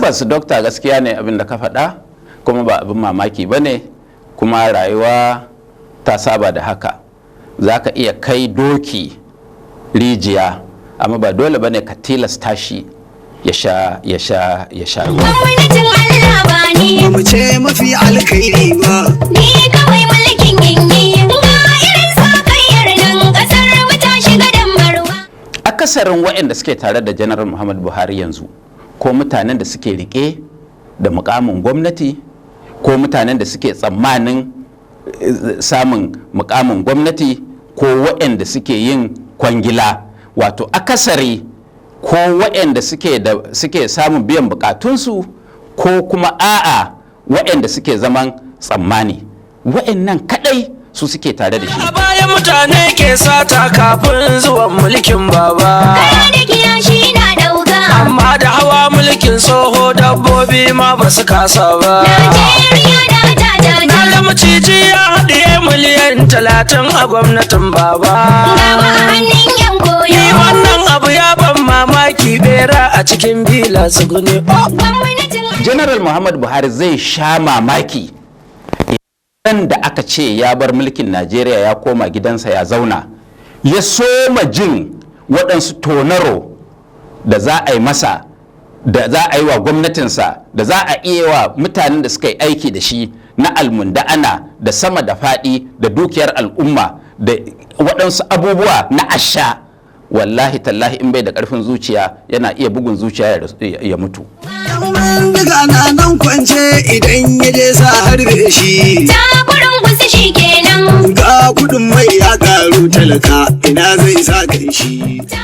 Tabbas dokta, gaskiya ne abin da ka faɗa, kuma ba abin mamaki ba ne, kuma rayuwa ta saba da haka. Za ka iya kai doki rijiya, amma ba dole ba ne ka tilasta shi ya sha ya sha ya sha ruwa. Gwamnatin Allah ba ni. Ba mu ce mafi alkhairi ba. Ni kawai mulkin yinyi. Ga irin sakayyar nan, kasar mu ta shiga dambarwa. Akasarin waɗanda suke tare da Janar Muhammadu Buhari yanzu, ko mutanen da suke rike da mukamin gwamnati, ko mutanen da suke tsammanin samun mukamin gwamnati, ko waɗanda suke yin kwangila, wato akasari ko waɗanda suke samun biyan bukatunsu, ko kuma a'a, waɗanda suke zaman tsammani, waɗannan kadai su suke tare da shi. A baya mutane ke sata kafin zuwan mulkin Baba. Kara da kiyashi na ɗauka. Amma da hawa mulkin tsoho, dabbobi ma ba su kasa ba. Najeriya na ta ta Na ta. ga maciji ya haɗiye miliyan 30 a gwamnatin Baba. Gawa a hannun yan koyo. Ni wannan abu ya ban mamaki, bera a cikin bila tsugune. Oh! Gwamnatin General Muhammadu Buhari zai sha mamaki idan da aka ce ya bar mulkin Najeriya, ya koma gidansa ya zauna, ya soma jin waɗansu tonaro da za a yi masa, da za a yi wa gwamnatinsa, da za a iya wa mutanen da suka yi aiki da shi na almunda'ana da sama da faɗi da dukiyar al'umma da waɗansu abubuwa na asha. Wallahi tallahi, in bai da ƙarfin zuciya, yana iya bugun zuciya ya mutu. Yan bindiga na nan kwance, idan ya je sa harbe shi. Takurin gusu shi kenan. Ga kudin mai ya karu, talaka ina zai sa kan shi. Ta